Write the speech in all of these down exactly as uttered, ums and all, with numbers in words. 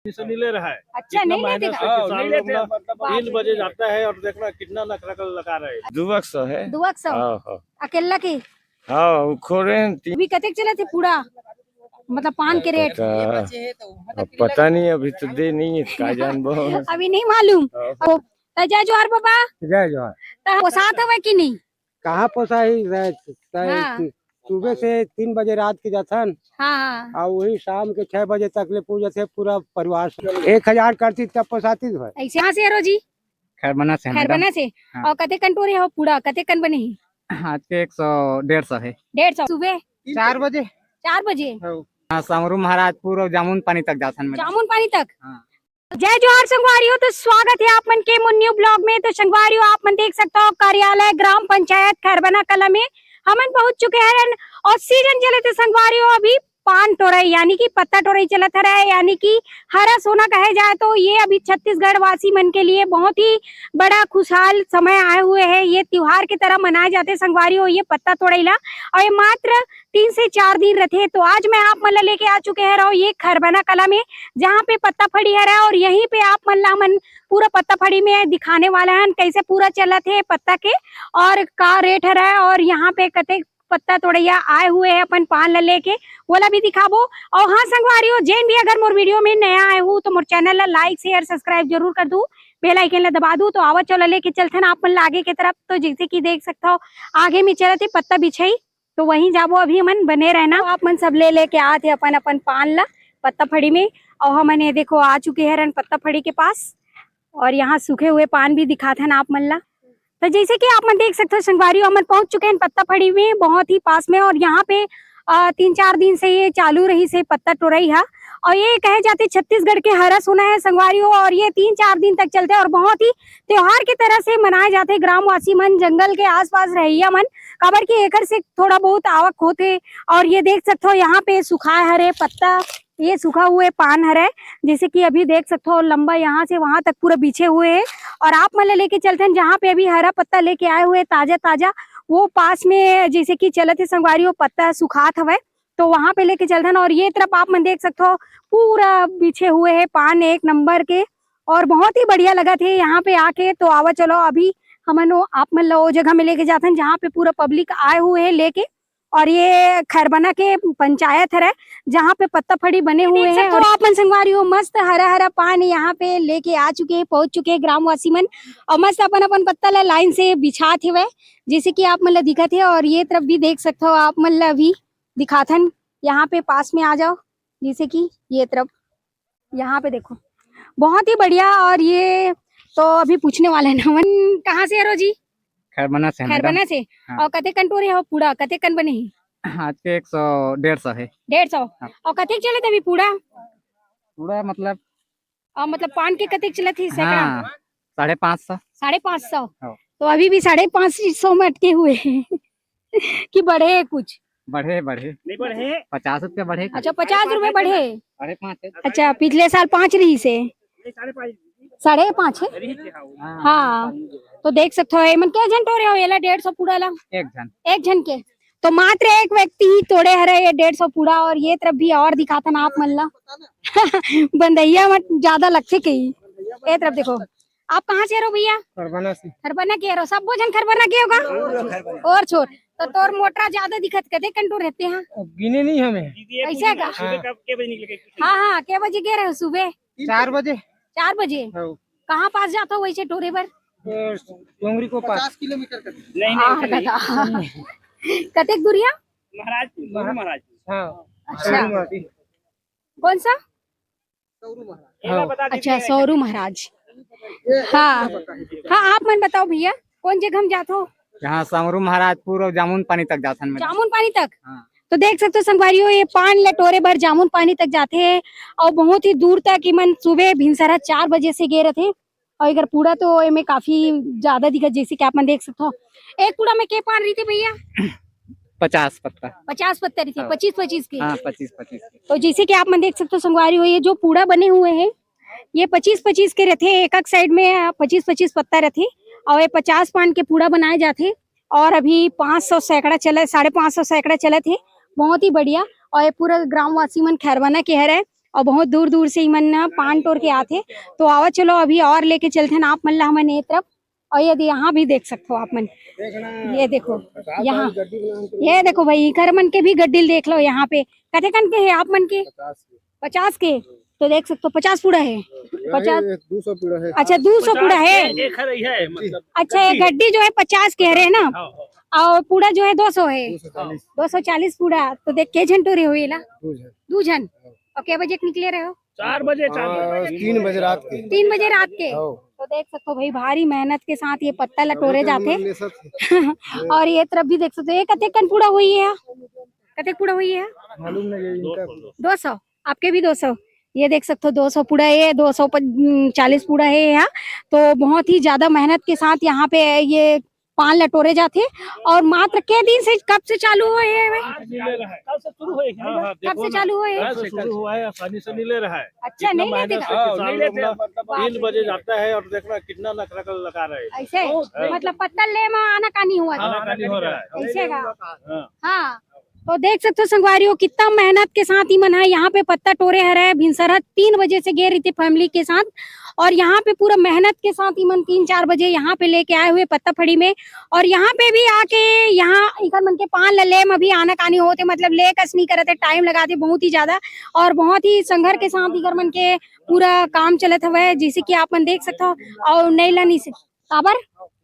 से नहीं ले रहा है। अच्छा, इतना नहीं लेते मेहनत का? से हाँ, किसान नहीं लोग लेते ना हैं, मतलब, तीन बजे जाता है और देखना कितना नखरा कर लगा रहे हैं। दुवक सौ है। दुवक सौ? हाँ, हाँ। अकेला की? हाँ, वो खोरे हैं तीन। अभी कतेक चलत हे पूरा, मतलब, पान के रेट? पता, अब पता नहीं, अभी तो दे नहीं है, का जानबो। अभी नहीं मालूम। हाँ। ओ, त जय जोहार बाबा। जय जोहार। त पोसात हवय कि नहीं? कहाँ पोसाही? हाँ। सुबह से तीन बजे रात के जाथन। हाँ, हाँ। और वही शाम के छह बजे तक ले पूजथे पूरा परिवार। एक हजार करती तब पोसाती भाई। ऐसे कहाँ से हरो जी? खैरबना से, मैडम। खैरबना से? हाँ। और कते कन टोरे हो पूरा, कते कन बने ही? आज के एक सौ, डेढ़ सौ है। डेढ़ सौ। सुबह? चार बजे। चार बजे? हाँ। हाँ, समरू महाराजपुर और जामुन पानी तक जाथन, मैडम। जामुन पानी तक? हाँ। जय जोहार संगवारी हो, तो स्वागत है आप मन के मोर new blog में। तो संगवारी हो, आप मन देख सकता हो कार्यालय ग्राम पंचायत खैरबना कला में हमन पहुंच चुके हैं और season चलत हे संगवारी हो, अभी पान टोरई यानी कि पत्ता टोरई चलत हरय, यानी कि हरा सोना कहे जाए तो ये अभी छत्तीसगढ़ वासी मन के लिए बहुत ही बड़ा खुशहाल समय आए हुए है। ये त्योहार की तरह मनाए जाते संगवारी हो ये पत्ता टोरई ला, और ये मात्र तीन से चार दिन रथे। तो आज मैं आप मन ला लेके आ चुके हैं रहो ये खैरबना कला में, जहाँ पे पत्ता फड़ी हरय और यहीं पे आप मन ला मन पूरा पत्ता फड़ी में दिखाने वाला हन, कैसे पूरा चलत हे पत्ता के और का रेट हरय और यहाँ पे कते पत्ता तोड़ैया आए हुए हैं अपन पान ला लेके, ओला भी दिखाबो। और हाँ संगवारी हो, जेन भी अगर मोर video में नया आए हो तो मोर channel ला like, share, subscribe जरूर कर दू, bell icon ला दबा दू। तो आवा चलो लेके चलथन आप मन ला आगे के तरफ। तो जैसे कि देख सकता हो आगे में चलत हे पत्ता बिछई, तो वहीं जाबो अभी हमन, बने रहना। तो आप मन सब ले लेके आत हे अपन अपन पान ला पत्ता फड़ी में, और हमन ये देखो आ चुके हरन पत्ता फड़ी के पास, और यहाँ सूखे हुए पान भी दिखाथन आप मन ला। तो जैसे कि आप मन देख सकते हो संगवारी हो, हमन पहुंच चुके हैं पत्ता फड़ी में, बहुत ही पास में, और यहाँ पे अ, तीन चार दिन से ये चालू रहिस हे पत्ता टोरई हा, और ये कहे जाथे छत्तीसगढ़ के हरा सोना है संगवारी हो, और ये तीन चार दिन तक चलथे और बहुत ही त्योहार की तरह से मनाए जाथे। ग्रामवासी मन, जंगल के आसपास रहइया मन, काबर कि एकर से थोड़ा बहुत आवक होथे। और ये देख सकते हो यहाँ पे सुखाए हरे पत्ता, ये सूखा हुए पान हरे, जैसे कि अभी देख सकते हो लंबा यहाँ से वहां तक पूरा बिछे हुए है। और आप मन ला लेके चलथन जहाँ पे अभी हरा पत्ता लेके आए हुए ताजा ताजा, वो पास में जैसे कि चलत हे संगवारी, वो पत्ता सुखात हवय, तो वहां पे लेके चलथन। और ये तरफ आप मन देख सकते हो पूरा बिछे हुए है पान एक नंबर के, और बहुत ही बढ़िया लगत हे यहाँ पे आके। तो आवा चलो अभी हमन वो आप मन ला वो जगह में लेके जाथन जहाँ पे पूरा public आए हुए है लेके, और ये खैरबना के पंचायत हरे जहाँ पे पत्ता फड़ी बने हुए हैं। तो आप मन संगवारी हो मस्त हरा हरा पान यहाँ पे लेके आ चुके हैं, पहुंच चुके हैं ग्रामवासी मन, और मस्त अपन अपन पत्ता ला line से बिछात हेवय, जैसे कि आप मन ला दिखत हे। और ये तरफ भी देख सकते हो आप मन ला अभी दिखाथन, यहाँ पे पास में आ जाओ, जैसे कि ये तरफ यहाँ पे देखो, बहुत ही बढ़िया। और ये तो अभी पूछने वाला है ना, हमन कहाँ से हरो जी? खैरबना से, मैडम। खैरबना से। हाँ। और कते कन टोरे हो पूरा, कते कन बने ही? आज के एक सौ, डेढ़ सौ है। डेढ़ सौ। हाँ। और कते चलत अभी पूरा? पूरा मतलब? और मतलब पान के कते चलत ही सैकड़ा? हाँ, साढ़े पाँच सौ। साढ़े पाँच सौ। हाँ। तो अभी भी साढ़े पाँच सौ में अटके हुए हैं। कि बढ़े कुछ? बढ़े, बढ़े। नहीं बढ़े। पचास रुपया बढ़े। अच्छा, पचास रुपये बढ़े। साढ़े पाँच है। अच्छा, पिछले साल पाँच रहिस हे। नहीं, साढ़े पाँच। साढ़े पाँच है। हाँ। हाँ, तो देख सकते हो, एमन के झन टोरे हो, एला डेढ़ सौ पूरा ला? एक झन। एक झन के। तो मात्र एक व्यक्ति ही तोड़े हरे ये डेढ़ सौ पूरा, और ये तरफ भी और दिखाथन आप मन ला। बंदैया में ज्यादा लगथे कही। ये तरफ देखो, आप कहाँ से हरो भैया? खैरबना से। खैरबना के हरो, सब भोजन खैरबना के होगा? और छोर, तो तोर मोटरा ज्यादा दिखत, कते कंटूर रहते हैं? अब गिने नहीं हमें। ऐसे का? हाँ। हाँ, हाँ, के बजे गे रहे हो सुबह? चार बजे। चार बजे? हाँ। कहाँ पास जाता हो वैसे टोरे बर? तो डोंगरी को पास। पचास किलोमीटर का। नहीं, नहीं, हाँ, उतना नहीं। दादा। कतेक दूरिया? महाराजपुर, महाराज। महाराजपुर। हाँ। अच्छा। महाराज। कौन सा? सौरू महाराज। हाँ। अच्छा, सौरू महाराज। हाँ। हाँ, आप मन बताओ भैया, कौन जगह हम जात हो? यहाँ सौरू महाराजपुर और जामुन पानी तक जाथन, मैडम। जामुन पानी तक? हाँ। तो देख सकते हो संगवारी हो, ये पान ल टोरे बर जामुन पानी तक जाथे और बहुत ही दूर तक। इमन सुबह भिनसरा चार बजे से गे रथे और एकर पूरा तो एमे काफी ज्यादा दिखत, जैसे कि आप मन देख सकते हो। एक पूरा में के पान रहिथे भैया? पचास पत्ता। पचास पत्ता रहिथे, हाँ। पच्चीस पच्चीस के। हाँ, पच्चीस पच्चीस के। तो जैसे कि आप मन देख सकते हो संगवारी हो, ये जो पूरा बने हुए हैं, ये पच्चीस पच्चीस के रहिथे, एक एक side में पच्चीस पच्चीस पत्ता रहिथे और ये पचास पान के पूरा बनाए जाथे। और अभी पाँच सौ सैकड़ा चलत, साढ़े पाँच सौ सैकड़ा चलत हे, बहुत ही बढ़िया। और ये पूरा ग्रामवासी मन खैरवाना के हरे, और बहुत दूर दूर से इमन ना पान टोर के आथे। तो आवा चलो अभी और लेके चलथन आप मन ला हमन ये तरफ। और ये दे-, यहाँ भी देख सकते हो आप मन, ये देखो, यहाँ, ये देखो भाई, इकर मन के भी गड्डिल देख लो यहाँ पे। कते कन के है आप मन के? पचास के। तो देख सकते हो, पचास पूड़ा है। पचास। दो सौ पूड़ा है। अच्छा, दो सौ पूड़ा है। एक हर ही है, मतलब, अच्छा, ये गड्डी है। गड्डी जो है पचास के हरे है ना, हाँ, हाँ। और पूड़ा जो है दो सौ है। दो सौ चालीस। दो सौ चालीस पूड़ा। तो देख, के झन टोरे हो एला? दू झन। दू झन। हाँ। और क्या बजे के निकले रहे हो? चार बजे, चार बजे। हाँ, तीन बजे रात के। तीन बजे रात के। हाँ। तो देख सकते हो भाई, भारी मेहनत के साथ ये पत्ता ला टोरे जाथे। और ये तरफ भी देख सकते हो, ये कतेक कन पूड़ा हुई है? कतेक पूड़ा हुई है? मालूम नहीं है इनका। दो सौ। आपके भी दो सौ। ये देख सकते हो, दो सौ पूड़ा है, दो सौ चालीस पूड़ा है यहाँ। तो बहुत ही ज्यादा मेहनत के साथ यहाँ पे ये पान ला टोरे जाथे। और मात्र के दिन से, कब से चालू हुए है? कल से शुरू हुए है। हाँ, हाँ, कब से चालू हुए है? कल से शुरू हुआ है, आसानी से नहीं ले रहा है। अच्छा, नहीं लेते का? हाँ, नहीं लेते, मतलब, तीन बजे जाता है और देखना कितना नखरा कर लगा रहा है। ऐसे? हाँ। मतलब पत्ता ले में आना का नहीं हुआ था? आना का नहीं हो रहा है। ऐसे का? हाँ। हाँ। तो देख सकते हो संगवारी हो, कितना मेहनत के साथ इमन ह यहाँ पे पत्ता टोरे हरे। भिनसरहा तीन बजे से गे रहिथे family के साथ, और यहाँ पे पूरा मेहनत के साथ इमन तीन चार बजे यहाँ पे लेके आए हुए पत्ता फड़ी में। और यहाँ पे भी आके यहाँ इकर मन के पान ल ले म भी आनाकानी होथे, मतलब ले कस नहीं करत हे, time लगाथे बहुत ही ज्यादा। और बहुत ही संघर्ष के साथ इकर मन के पूरा काम चलत हवय, जैसे कि आप मन देख सकते हो। और नहीं ला नहीं से काबर,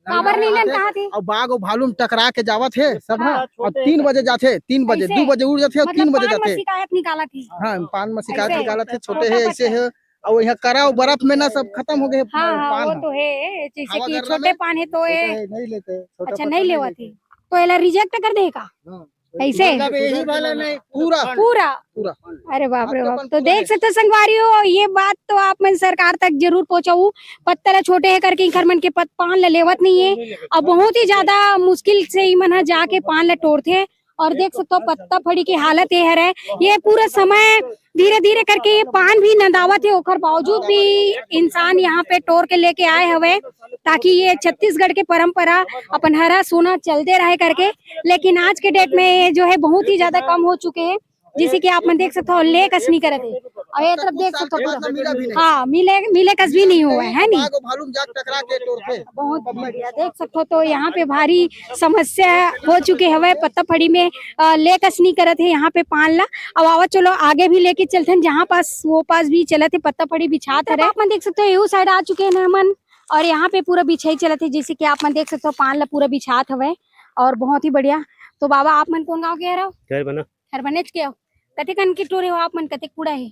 काबर नहीं लन कहा थे? और बाघ और भालू में टकरा के जावत हे सब, हाँ, और तीन बजे जाथे, तीन बजे, ऐसे? दो बजे उड़ जाथे और मतलब तीन बजे पान में जाथे। शिकायत निकालत हे। हाँ, पान में शिकायत ऐसे? निकालत हे, छोटे छोटा हे, ऐसे बच्चा। हे। और यहाँ करा और बर्फ में ना सब खत्म हो गए, हाँ, हाँ, पान वो ह। तो है, जैसे हवा कि गर्रा छोटे में पान है तो ये छोटे हे, नहीं लेते, छोटा अच्छा, पत्ता नहीं नहीं लेवत लेते। हे। तो एला reject कर दे का? हाँ। ऐसे? मतलब यही वाला नहीं, पूरा। पूरा? पूरा। अरे बाप रे बाप। तो देख सकते हो संगवारी हो, ये बात तो आप मन सरकार तक जरूर पहुंचाऊ। पत्ता ला छोटे हे करके इखर मन के पत-, पान ला लेवत नहीं है। अब बहुत ही ज्यादा मुश्किल से इमन ह जाके पान ला टोरथे। और देख सकते हो पत्ता फड़ी के हालत ये हरे। ये पूरा समय धीरे धीरे करके ये पान भी नंदावत है, ओकर बावजूद भी इंसान यहाँ पे टोर के लेके आए हवे, ताकि ये छत्तीसगढ़ के परंपरा अपन हरा सोना चलते रहे करके। लेकिन आज के date में ये जो है बहुत ही ज्यादा कम हो चुके हैं, जैसे कि आप मन देख सकते हो, ले कस नहीं करत है। और ये तरफ देख सकते हो पूरा, हाँ, मिले, मिले कस भी नहीं हुआ है, है नहीं? बाघ और भालू में जाके टकरा के टोरथे। बहुत बढ़िया, देख सकते हो। तो यहाँ पे भारी समस्या हो चुके हवे पत्ता फड़ी में, अ, ले कस नहीं करत है यहाँ पे पान ला। अब आवा चलो आगे भी लेके चलथन, जहाँ पास वो पास भी चलत है पत्ता फड़ी बिछात हरे। आप मन देख सकते हो, यहू side आ चुके हैं हमन और यहाँ पे पूरा बिछाई चलत है, जैसे कि आप मन देख सकते हो पान ला पूरा बिछात हवे और बहुत ही बढ़िया। तो बाबा, आप मन कौन गाँव के हरव? खैर बना। हर बनेच के हो। कतेक कन के टोरे हो आप मन, कतेक पूड़ा हे?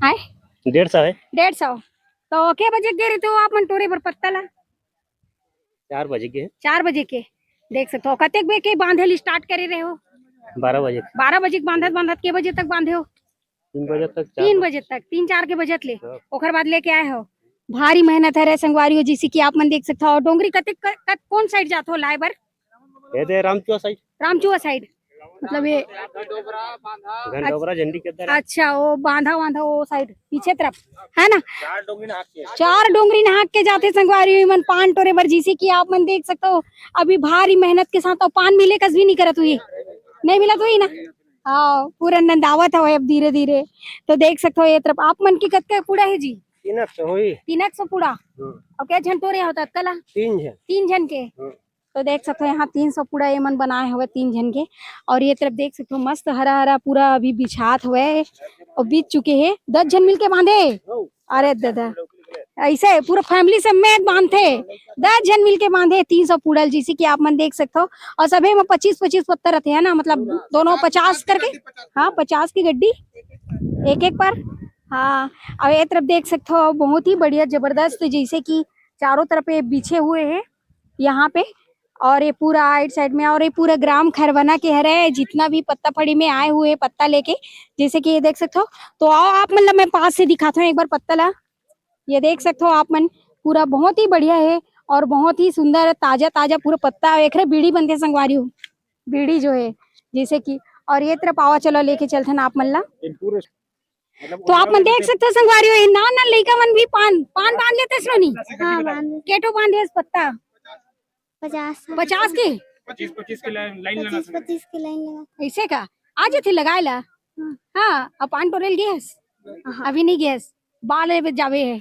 आय? डेढ़ सौ है। डेढ़ सौ। तो के बजे गे रहिते हो आप मन टोरे बर पत्ता ला? चार बजे के। चार बजे के। देख सकते हो, कतेक बजे के बांधे ल start करे रहे हो? बारह बजे। बारह बजे के बांधत बांधत के बजे तक बांधे हो? तीन बजे तक, चार तीन बजे। बजे तक, तीन चार के बजत ले। हाँ। ओकर बाद लेके आए हो। भारी मेहनत हरे संगवारी हो, जैसे कि आप मन देख सकते हो। और डोंगरी कतेक क-, क-, कौन side जात हो लाए बर? ये दे रामचुआ side। रामचुआ side, मतलब ये गंडोबरा, झंडी के तरफ। अच्छा, वो बांधा वांधा वो side पीछे तरफ है ना? चार डोंगरी नहा के। चार डोंगरी नहा के जाते संगवारी हो, मन पान टोरे बर, जैसे कि आप मन देख सकते हो। अभी भारी मेहनत के साथ, और पान मिले कस भी नहीं करत हुई, नहीं मिलत हुई ना। हाँ, पूरा नंदावत हवे अब धीरे धीरे। तो देख सकते हो ये तरफ आप मन के कतका पूड़ा है जी? तीन एक सौ हुई। तीन एक सौ पूड़ा। हम्म। और क्या झन टोरे होता कला? तीन झन। तीन झन के। हम्म। तो देख सकते हो यहाँ तीन सौ पूड़ा ये मन बनाए हुए तीन झन के। और ये तरफ देख सकते हो मस्त हरा हरा पूरा अभी बिछात हुए और बीत चुके हैं। दस झन मिलके बांधे। हम्म। अरे दादा, ऐसे पूरा family समेत बांधथे, दस झन मिलके बांधे तीन सौ पूड़ा ल, जैसे कि आप मन देख सकते हो। और सभी में पच्चीस पच्चीस पत्ता रहते हैं ना, मतलब दोनों पचास करके। हाँ, पचास की गड्डी एक एक पर। हाँ, अब ये तरफ देख सकते हो, बहुत ही बढ़िया जबरदस्त, जैसे कि चारों तरफ ये बिछे हुए हैं यहाँ पे। और ये पूरा आइड side में, और ये पूरा ग्राम खरवना के हरे, जितना भी पत्ता फड़ी में आए हुए पत्ता लेके, जैसे कि ये देख सकते हो। तो आओ आप, मतलब मैं पास से दिखाता हूँ एक बार पत्ता ला। ये देख सकते हो आप मन, पूरा बहुत ही बढ़िया है और बहुत ही सुंदर ताजा ताजा पूरा पत्ता। एकरे बीड़ी बनथे संगवारी हो, बीड़ी जो है जैसे कि। और ये तरफ आवा चलो लेके चलथन आप मन ला। तो आप मन देख सकते हो संगवारी हो, ये नान नान लइका मन भी पान, पान बांध लेते सोनी। हाँ, बांध। केटो बांधे पत्ता? पचास। पचास के? पच्चीस पच्चीस के लाइन, लाइन लगा पच्चीस सकते हैं। पच्चीस के लाइन लगा। ऐसे का? आ जाते लगाए ला। हाँ, अब पान टोरे ल गे हस? हाँ। अभी नहीं गे हस, बाद में जाबे हे।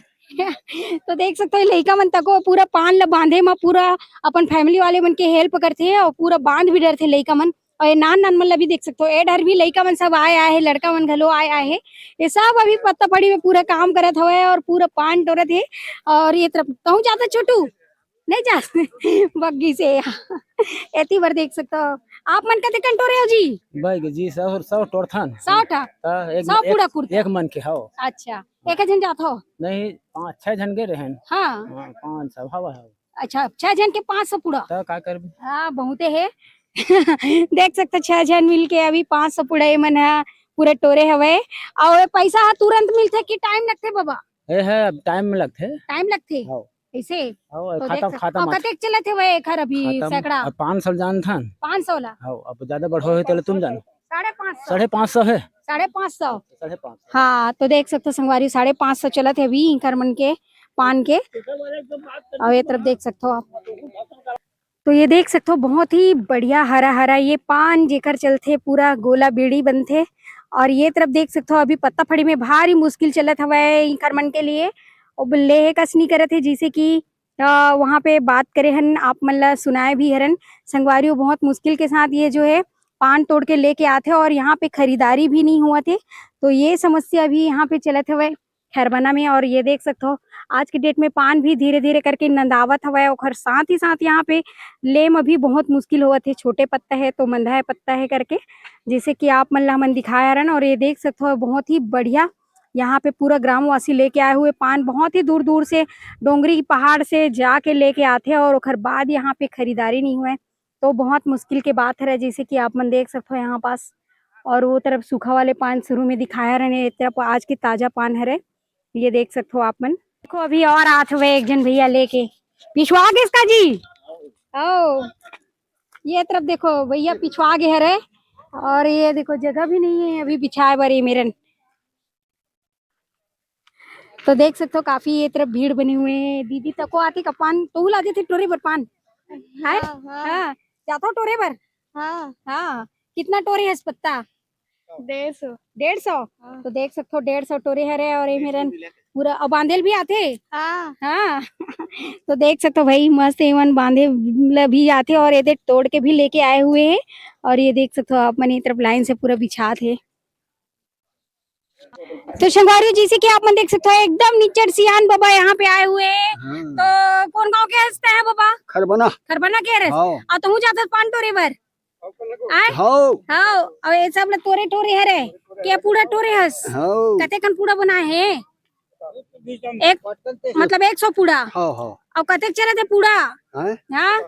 तो देख सकथो, ये लइका मन तको पूरा पान ल बांधे म पूरा अपन family वाले मन के help करथे और पूरा बांध भी डरथे लइका मन। और ये नान नान मन ल भी देख सकथो, ए डहर भी लइका मन सब आए आए हे, लड़का मन घलो आए आए हे। ये सब अभी पत्ता फड़ी में पूरा काम करत हवय और पूरा पान टोरत हे। और ये तरफ कहूँ जाता छोटू, नहीं जा बग्गी से एती बर देख सकथो। आप मन कतेकन टोरे हो जी? भाई जी, सब, सब टोरथन। सौ ठा? त एक, सौ एक, पूरा कुर्ता? एक मन के हव। अच्छा, एक झन जात हो? नहीं, पाँच छह झन गे रहन। हाँ। हाँ, पाँच सौ हवा हव। अच्छा, छह झन के पाँच सौ पूरा? त का करबे? हाँ, बहुते हे। देख सकथो, छह झन मिल के अभी पाँच सौ पूरा ये मन ह पूरा टोरे हवय। और ये पैसा ह तुरंत मिलथे कि time लगथे बाबा? ए है, अब time में लगथे। Time लगथे? हाँ। ऐसे? हाँ, तो खाता, देख सक-, खाता और में। कतेक चलत हे वह एखर अभी खाता में सैकड़ा? अब पाँच सौ जानथन। पाँच सौ ला? हाँ, अब ज्यादा बढ़ो है, तले तुम जानो। साढ़े पाँच सौ। साढ़े पाँच सौ है। साढ़े पाँच सौ? साढ़े पाँच सौ। हाँ, तो देख सकथो संगवारी, साढ़े पाँच सौ चलत हे अभी इंकर मन के पान के। और ये तरफ देख सकथो आप। तो ये देख सकथो, बहुत ही बढ़िया हरा हरा ये पान जेकर चलथे, पूरा गोला बीड़ी बनथे। और ये तरफ देख सकथो, अभी पत्ता फड़ी में भारी मुश्किल चलत हवय इंकर मन के लिए। अब लेहे कस नहीं करत हे, जैसे कि, अ, वहाँ पे बात करे हन, आप मन ला सुनाए भी हरन। संगवारी हो, बहुत मुश्किल के साथ ये जो है पान तोड़ के लेके आथे और यहाँ पे खरीदारी भी नहीं हुआ थे, तो ये समस्या भी यहाँ पे चलत हवय खैरबना में। और ये देख सकथो, आज के date में पान भी धीरे-धीरे करके नंदावत हवय, ओखर साथ ही साथ यहाँ पे ले म भी बहुत मुश्किल होवत हे, छोटे पत्ता हे तो मंदा हे पत्ता हे करके, जैसे कि आप मन ला हमन दिखाए हरन। और ये देख सकथो, बहुत ही बढ़िया यहाँ पे पूरा ग्रामवासी लेके आए हुए पान, बहुत ही दूर-दूर से डोंगरी पहाड़ से जाके लेके आथे और ओखर बाद यहाँ पे खरीदारी नहीं हुए। तो बहुत मुश्किल के बात हरे, जैसे कि आप मन देख सकथो यहाँ पास। और वो तरफ सूखा वाले पान शुरू में दिखाया रहने, ये तरफ आज के ताजा पान हरे, ये देख सकथो आप मन। देखो अभी और आत हुए एक झन भैया लेके, पिछवा गे इसका जी। ओ, ये तरफ देखो भैया पिछवा गे हरे, और ये देखो जगह भी नहीं है अभी बिछाए बर ये मेरन। तो देख सकथो काफी ये तरफ भीड़ बने हुए हैं। दीदी तको आथे का पान, तोहू ला देथे टोरे बर पान? हैं? हाँ, हाँ। हाँ, जाथो टोरे बर? हाँ। हाँ, कितना टोरे हस पत्ता? डेढ़ सौ। डेढ़ सौ? हाँ। तो देख सकथो डेढ़ सौ टोरे हरे और ये मेरन पूरा, अउ बांधे ल भी आथे? हाँ। हाँ। तो देख सकथो भाई मस्त एमन बांधे ल भी आथे और ये दे तोड़ के भी लेके आए हुए हैं। और ये देख सकथो आप मन ये तरफ line से पूरा बिछात हे। तो संगवारी जैसे कि आप मन देख सकते हो एकदम निचट सियान बाबा यहाँ पे आए हुए हैं। हाँ। तो कौन गांव के हंसते हैं बाबा? खरबना। खरबना के हरे? हाँ। और तुहूँ जात हस पान टोरे बर? आए? हाँ। हाँ, और ये सब लोग टोरे टोरे हरे। क्या पूरा टोरे हस? हाँ। कते कन पूरा बनाए है? एक, मतलब एक सौ पूरा? हाँ, हाँ। और कते चलत हे पूरा? हाँ? हाँ?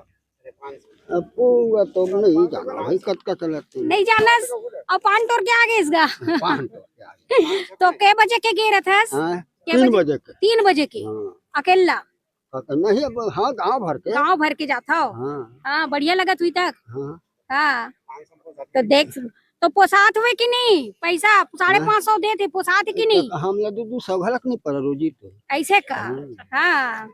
अब पूरा तो नहीं जाना भाई, कतका चलत हे। नहीं जानस? और पान टोर के आ गे इसका? पान टोर के आ गे। तो के बजे के गे रहत हस? हाँ, के तीन बजे? बजे के। तीन बजे के? हाँ। अकेला? अके-, नहीं, अब हाँ, गांव भर के। गांव भर के जात हव? हाँ। हाँ, बढ़िया लगत हुई तक? हाँ। हाँ। तो देख, तो पोसात हुए कि नहीं? पैसा साढ़े हाँ। पाँच सौ देथे, पोसात कि नहीं? तो हम ला दू, दू सौ घलक नहीं पड़ा रोजी तो। ऐसे का? हाँ। हाँ।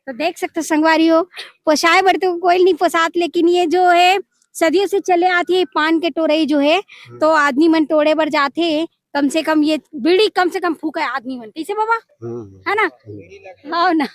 तो देख सकते हो संगवारी हो, पोसाए बर तो कोई नहीं पोसात, लेकिन ये जो है सदियों से चले आती है पान के टोरई जो है, हाँ। तो आदमी मन टोरे बर जाथे, कम से कम ये बीड़ी कम से कम फूके आदमी मन, कैसे बाबा? हाँ, हाँ। है ना? हाँ। हो ना?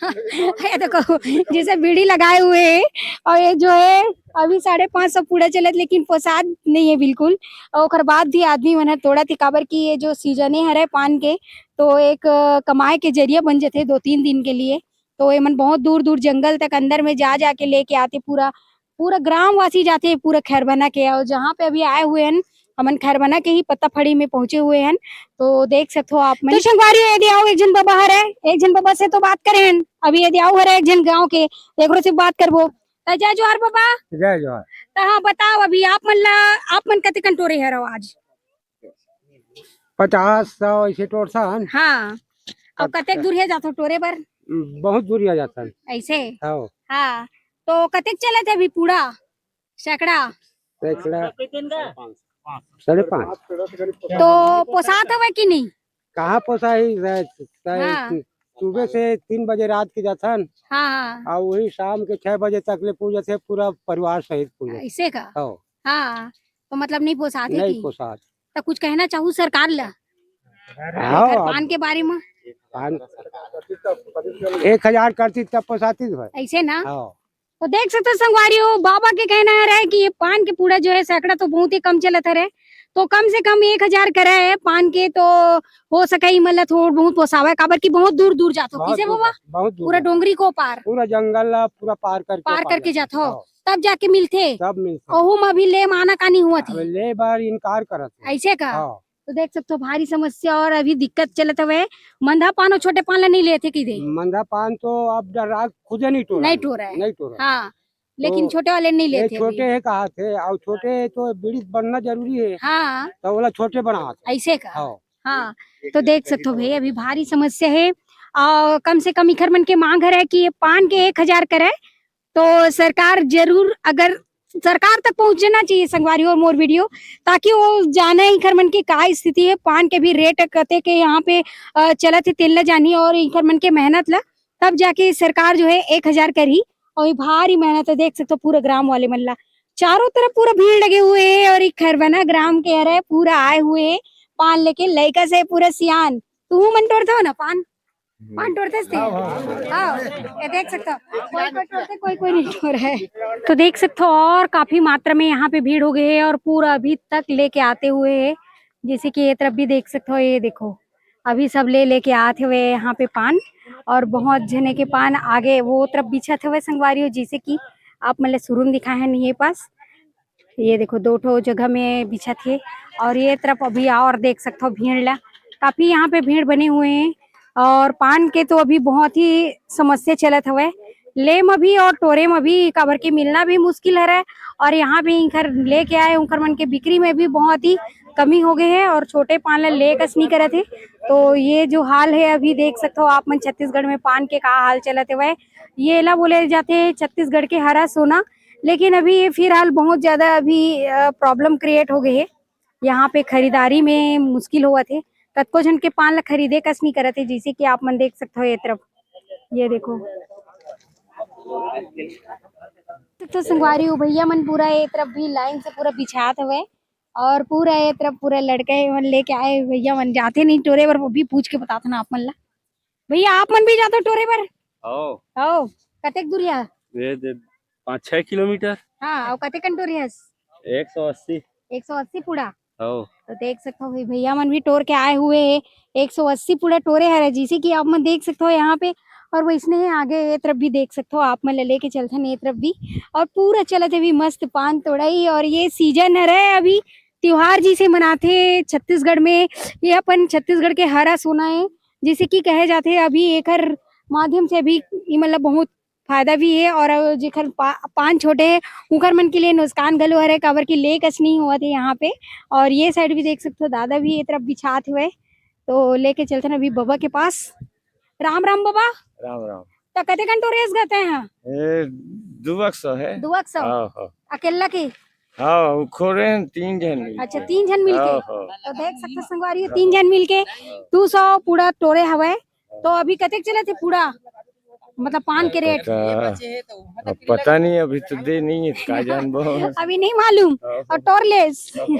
ये देखो, जैसे बीड़ी लगाए हुए हैं और ये जो है अभी साढ़े पाँच सौ पूरा चलत, लेकिन पोसात नहीं है बिल्कुल। और ओकर बाद भी आदमी मन ह तोड़त हे, काबर कि ये जो season ए हरे पान के, तो एक, अ, कमाए के जरिया बन जथे दो तीन दिन के लिए। तो एमन बहुत दूर-दूर जंगल तक अंदर में जा-जा के लेके आथे, पूरा, पूरा ग्रामवासी जाथे पूरा खैरबना के। और जहाँ पे अभी आए हुए हन, हमन खैरबना के ही पत्ताफड़ी में पहुंचे हुए हन, तो देख सकथो आप मन। तो संगवारी हो, एदे आओ, एक झन बबा हरे, एक झन बबा से तो बात करे हन, अभी एदे आओ हरे एक झन गांव के, एकरो से बात करबो। त जय जोहार बबा। जय जोहार। त हाँ, बताओ अभी आप मन ला, आप मन कतेकन टोरे हरव आज? पचास, सौ ऐसे टोरथन। हाँ। अउ अब कतेक दूरिहा जाथो टोरे बर? बहुत दूरिहा जाथन। ऐसे? हाँ। हाँ। तो कतेक चलत हे अभी पूरा? सैकड़ा? सैकड़ा। साढ़े पाँच। तो पोसात हवय कि नहीं? कहाँ पोसाही? रा-, रा-, हाँ। सुबह से तीन बजे रात के जाथन। हाँ, हाँ। अउ वही शाम के छह बजे तक ले पूजथे, पूरा परिवार सहित पूजथे। ऐसे का? हाँ। हाँ। तो मतलब नहीं पोसात हे नहीं कि? पोसात। त कुछ कहना चाहू सरकार ला? हाँ, एखर अब पान के बारे म? पान एक हजार करती तब पोसाती भाई। ऐसे ना? हाँ। तो देख सकते हो संगवारी हो, बाबा के कहना है रहे कि ये पान के पूड़ा जो है सैकड़ा तो बहुत ही कम चलत हरे, तो कम से कम एक हजार करे है पान के, तो हो सके इमन ला थोड़ बहुत पोसावे, काबर कि बहुत दूर दूर जात हो। बहुत किसे दूर बाबा? जात, बहुत दूर पूरा जात। डोंगरी को पार? पूरा जंगल ला पूरा पार करके पार पार करके जात हो। हाँ। तब जाके मिलथे? तब मिलथे। ओहू म अभी ले म आना कानी हुआ अब थी? ले बार इनकार करत हे। ऐसे का? हाँ। तो देख सकते हो भारी समस्या और अभी दिक्कत चलत हवे। मंदा पान और छोटे पान ला नहीं लेथे कि दे? मंदा पान तो अब डरा खुदे नहीं टोरा नहीं है। टोरा है। नहीं टोरा है। हाँ, लेकिन तो छोटे वाले नहीं ये लेथे अभी। छोटे है कहा थे, और छोटे तो बीड़ी बनना जरूरी है। हाँ। तो बोला छोटे बनावत है। ऐसे का? हाँ। हाँ, तो देख सकते हो भाई अभी भारी समस्या है। और कम से कम इखर मन के मांग हरे कि ये पान के एक हजार करे, तो सरकार जरूर अगर सरकार तक पहुंचना चाहिए संगवारी हो मोर वीडियो, ताकि वो जाने इखर मन की का स्थिति है, पान के भी रेट कते के यहाँ पे, अ, चलत है, तेन ला जानी और इखर मन के मेहनत ला, तब जाके सरकार जो है एक हजार करही। और ये भारी मेहनत है, देख सकते हो पूरा ग्राम वाले मन ला, चारों तरफ पूरा भीड़ लगे हुए है और ये खरबना ग्राम के हरे पूरा आए हुए है पान लेके, लइका से पूरा सियान। तू मन टोरत हो ना पान? हम्म। पान टोरते थे? हाँ, हाँ, हाँ। हाँ, ये देख सकते हो, कोई कोई टोरते, कोई कोई नहीं टोर है। तो देख सकते हो और काफी मात्रा में यहाँ पे भीड़ हो गई है और पूरा अभी तक लेके आते हुए है। जैसे कि ये तरफ भी देख सकते हो, ये देखो अभी सब ले लेके आते हुए यहाँ पे पान, और बहुत जने के पान आगे वो तरफ बिछत हुए संगवारी हो, जैसे कि आप मन ला शुरू में दिखाए हैं ये पास। ये देखो दो ठो जगह में बिछत हे। और ये तरफ अभी और देख सकते हो भीड़ ला, काफी यहाँ पे भीड़ बने हुए हैं। और पान के तो अभी बहुत ही समस्या चलत हवे, ले म भी और टोरे म भी, काबर के मिलना भी मुश्किल हरे। और यहाँ पे इनकर लेके आए उनकर मन के बिक्री में भी बहुत ही कमी हो गए है और छोटे पान ला ले कस नहीं करत हे। तो ये जो हाल है अभी देख सकते हो आप मन छत्तीसगढ़ में पान के का हाल चलत हवे। ये ला बोले जाते हैं छत्तीसगढ़ के हरा सोना, लेकिन अभी ये फिलहाल बहुत ज्यादा अभी, अ, प्रॉब्लम क्रिएट हो गई है। यहाँ पे खरीदारी में मुश्किल होवत हे, कतको झन के पान ला खरीदे कस नहीं करत हे, जैसे कि आप मन देख सकते हो ये तरफ, ये देखो। तो संगवारी हो भैया मन पूरा ये तरफ भी लाइन से पूरा बिछात हवे और पूरा ये तरफ पूरा लड़के मन लेके आए, भैया मन जाते नहीं टोरे बर, वो भी पूछ के बताथन आप मन ला। भैया, आप मन भी जाते हो टोरे बर? आओ। आओ, कतेक दूरिया? ये दे, पाँच छह किलोमीटर। हाँ, और कतेक कन टोरे हस? एक सौ अस्सी। एक सौ अस्सी पूरा? आओ। तो देख सकते हो भाई, भैया मन भी टोर के आए हुए हैं। एक सौ अस्सी पूरा टोरे हरे, जैसे कि आप मन देख सकते हो यहाँ पे। और वैसने ही आगे ये तरफ भी देख सकते हो, आप मन ले लेके चलथन ये तरफ भी। और पूरा चलत हे अभी मस्त पान तोड़ाई, और ये सीजन हरे अभी त्योहार जैसे मनाथे छत्तीसगढ़ में। ये अपन छत्तीसगढ़ के हरा सोना है, जैसे कि कहे जाथे, अभी एकर माध्यम से अभी ई मतलब बहुत फायदा भी है, और जेकर पा-, पान छोटे है, उकर मन के लिए नुकसान घलो हरे, काबर कि ले कस नहीं होवत है यहाँ पे। और ये साइड भी देख सकते हो, दादा भी ये तरफ बिछात हुए, तो लेके चलते हैं अभी बाबा के पास। राम राम बाबा। राम राम। तो कते कन टोरे हस गा तैं? ए, दुवक सौ है। दुवक सौ? हाँ, हाँ। अकेला के? हाँ, वो खोरे हैं, तीन झन मिल अच्छा, के। तीन झन मिल के? हाँ, हाँ। तो देख सकते हो संगवारी, तीन झन मिल के दू सौ पूरा टोरे हवय। तो अभी कतेक चलत हे पूरा, मतलब पान के रेट? पता, अब पता नहीं, अभी तो दे नहीं है, का जानबो। अभी नहीं मालूम। हाँ। और टोर लेस। हाँ।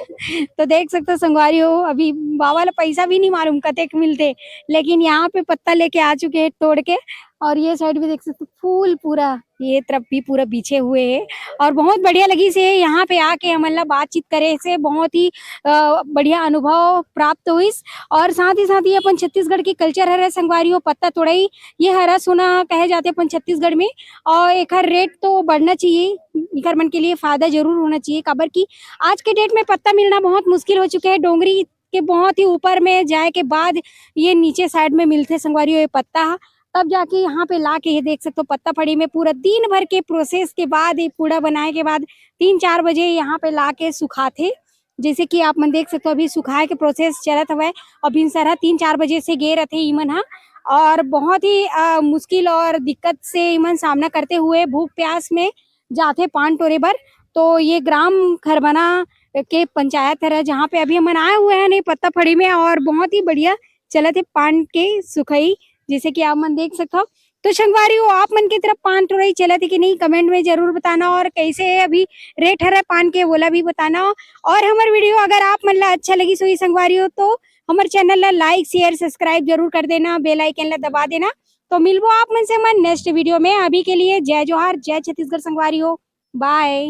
तो देख सकते हो संगवारी हो, अभी बाबा ला पैसा भी नहीं मालूम कतेक मिलते, लेकिन यहाँ पे पत्ता लेके आ चुके हैं टोर के। और ये साइड भी देख सकते हो, फूल पूरा ये तरफ भी पूरा बिछे हुए है और बहुत बढ़िया लगिस हे यहाँ पे आके हमन ला बातचीत करे से बहुत ही, अ, बढ़िया अनुभव प्राप्त होइस। और साथ ही साथ ये अपन छत्तीसगढ़ के कल्चर हरे संगवारी हो, पत्ता तोड़ई, ये हरा सोना कहे जाथे अपन छत्तीसगढ़ में। और एखर रेट तो बढ़ना चाहिए, एखर मन के लिए फायदा जरूर होना चाहिए, काबर कि आज के डेट में पत्ता मिलना बहुत मुश्किल हो चुके है। डोंगरी के बहुत ही ऊपर में जाए के बाद ये नीचे साइड में मिलथे संगवारी हो ये पत्ता ह। तब जाके यहाँ पे ला के ये देख सकते हो पत्ता फड़ी में पूरा दिन भर के प्रोसेस के बाद, ये पूड़ा बनाए के बाद तीन चार बजे यहाँ पे ला के सुखाथे। जैसे कि आप मन देख सकते हो अभी सुखाए के प्रोसेस चलत हवय। अभी सरहा तीन चार बजे से गे रथे इमन ह और बहुत ही, अ, मुश्किल और दिक्कत से इमन सामना करते हुए भूख प्यास में जाथे पान टोरे बर। तो ये ग्राम खरबना के पंचायत हरे, जहाँ पे अभी हमन आए हुए हैं नई पत्ता फड़ी में और बहुत ही बढ़िया चलत हे पान के सुखई। जैसे कि आप मन देख सकत हव, तो संगवारी हो, आप मन के तरफ पान टोरई चलत हे कि नहीं, कमेंट में जरूर बताना, और कैसे है अभी रेट हरे पान के, वोला भी बताना। और हमर वीडियो अगर आप मन ला अच्छा लगिस होही संगवारी हो, तो हमर चैनल ला लाइक, शेयर, सब्सक्राइब जरूर कर देना, बेल आइकन ला दबा देना। तो मिलबो आप मन से हमर नेक्स्ट वीडियो में। अभी के लिए जय जोहार, जय छत्तीसगढ़ संगवारी हो, बाय।